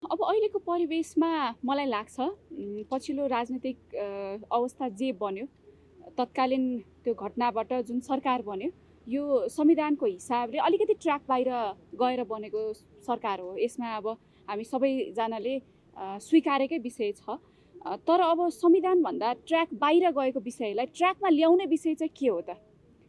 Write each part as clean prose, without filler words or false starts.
अब अहिलेको परिवेशमा मलाई लाग्छ पछिल्लो राजनीतिक अवस्था जे बन्यो तत्कालीन त्यो घटनाबाट जुन सरकार बन्यो यो संविधानको हिसाबले अलिकति ट्र्याक बाहिर गएर बनेको सरकार हो। यसमा अब हामी सबैजनाले स्वीकारेकै विषय छ। तर अब संविधानभन्दा ट्र्याक बाहिर गएको विषयलाई ट्र्याकमा ल्याउने विषय चाहिँ के हो त?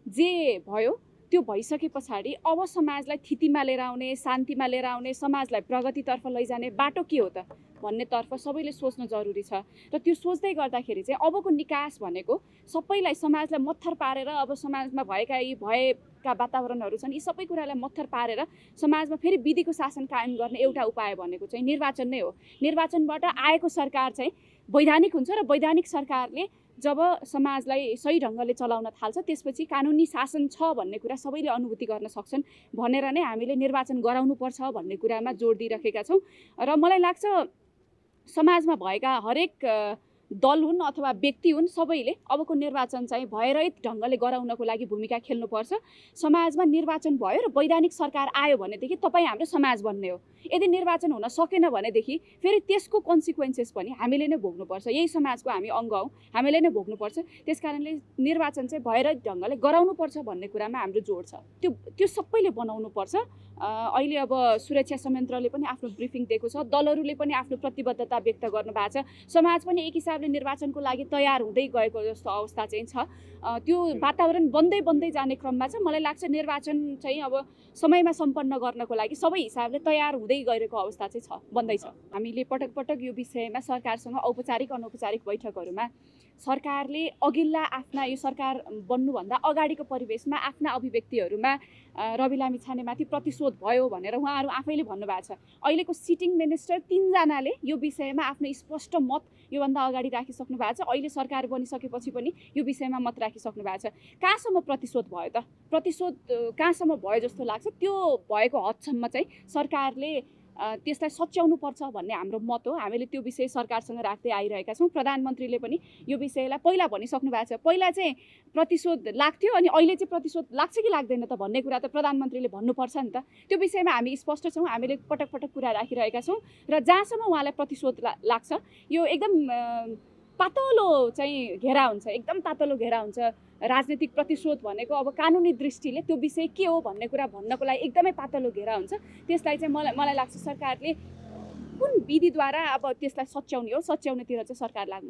जे भयो त्यो भइसके पछाडि अब समाजलाई थितिमा लिएर आउने, शान्तिमा लिएर आउने, समाजलाई प्रगतितर्फ लैजाने बाटो के हो त भन्नेतर्फ सबैले सोच्न जरुरी छ। र त्यो सोच्दै गर्दाखेरि चाहिँ अबको निकास भनेको सबैलाई, समाजलाई मत्थर पारेर, अब समाजमा भएका वातावरणहरू छन्, यी सबै कुरालाई मत्थर पारेर समाजमा फेरि विधिको शासन कायम गर्ने एउटा उपाय भनेको चाहिँ निर्वाचन नै हो। निर्वाचनबाट आएको सरकार चाहिँ वैधानिक हुन्छ र वैधानिक सरकारले जब समाजलाई सही ढङ्गले चलाउन थाल्छ त्यसपछि कानुनी शासन छ भन्ने कुरा सबैले अनुभूति गर्न सक्छन् भनेर नै हामीले निर्वाचन गराउनुपर्छ भन्ने कुरामा जोड दिइराखेका छौँ। र मलाई लाग्छ समाजमा भएका हरेक दल हुन् अथवा व्यक्ति हुन्, सबैले अबको निर्वाचन चाहिँ भयरहित ढङ्गले गराउनको लागि भूमिका खेल्नुपर्छ। समाजमा निर्वाचन भयो र वैधानिक सरकार आयो भनेदेखि तपाईँ हाम्रो समाज बन्ने हो। यदि निर्वाचन हुन सकेन भनेदेखि फेरि त्यसको कन्सिक्वेन्सेस पनि हामीले नै भोग्नुपर्छ। यही समाजको हामी अङ्ग हौँ, हामीले नै भोग्नुपर्छ। त्यसकारणले निर्वाचन चाहिँ भयरहित ढङ्गले गराउनुपर्छ भन्ने कुरामा हाम्रो जोड छ। त्यो सबैले बनाउनुपर्छ। अहिले अब सुरक्षा संयन्त्रले पनि आफ्नो ब्रिफिङ दिएको छ, दलहरूले पनि आफ्नो प्रतिबद्धता व्यक्त गर्नु भएको छ, समाज पनि एक हिसाबले निर्वाचनको लागि तयार हुँदै गएको जस्तो अवस्था चाहिँ छ। त्यो वातावरण बन्दै जाने क्रममा चाहिँ मलाई लाग्छ निर्वाचन चाहिँ अब समयमा सम्पन्न गर्नको लागि सबै हिसाबले तयार हुँदै गएको अवस्था चाहिँ छ, बन्दैछ। हामीले पटक पटक यो विषयमा सरकारसँग औपचारिक अनौपचारिक बैठकहरूमा सरकारले अघिल्ला आफ्ना यो सरकार बन्नुभन्दा अगाडिको परिवेशमा आफ्ना अभिव्यक्तिहरूमा रवि लामिछानेमाथि प्रतिशोध भयो भनेर उहाँहरू आफैले भन्नुभएको छ। अहिलेको सिटिङ मिनिस्टर 3 जनाले यो विषयमा आफ्नो स्पष्ट मत योभन्दा अगाडि राखिसक्नु भएको छ। अहिले सरकार बनिसकेपछि पनि यो विषयमा मत राखिसक्नु भएको छ। कहाँसम्म प्रतिशोध भयो त? प्रतिशोध कहाँसम्म भयो जस्तो लाग्छ? त्यो भएको हदसम्म चाहिँ सरकारले त्यसलाई सच्याउनुपर्छ भन्ने हाम्रो मत हो। हामीले त्यो विषय सरकारसँग राख्दै आइरहेका छौँ। प्रधानमन्त्रीले पनि यो विषयलाई पहिला भनिसक्नु भएको छ। पहिला चाहिँ प्रतिशोध लाग्थ्यो अनि अहिले चाहिँ प्रतिशोध लाग्छ कि लाग्दैन त भन्ने कुरा त प्रधानमन्त्रीले भन्नुपर्छ नि त। त्यो विषयमा हामी स्पष्ट छौँ। हामीले पटक पटक कुरा राखिरहेका छौँ र जहाँसम्म उहाँलाई प्रतिशोध लाग्छ, यो एकदम पातलो चाहिँ घेरा हुन्छ, एकदम पातलो घेरा हुन्छ। राजनीतिक प्रतिशोध भनेको अब कानुनी दृष्टिले त्यो विषय के हो भन्ने कुरा भन्नको लागि एकदमै पातलो घेरा हुन्छ। त्यसलाई चाहिँ मलाई लाग्छ सरकारले कुन विधिद्वारा अब त्यसलाई सच्याउने हो, सच्याउनेतिर चाहिँ सरकार लाग्नु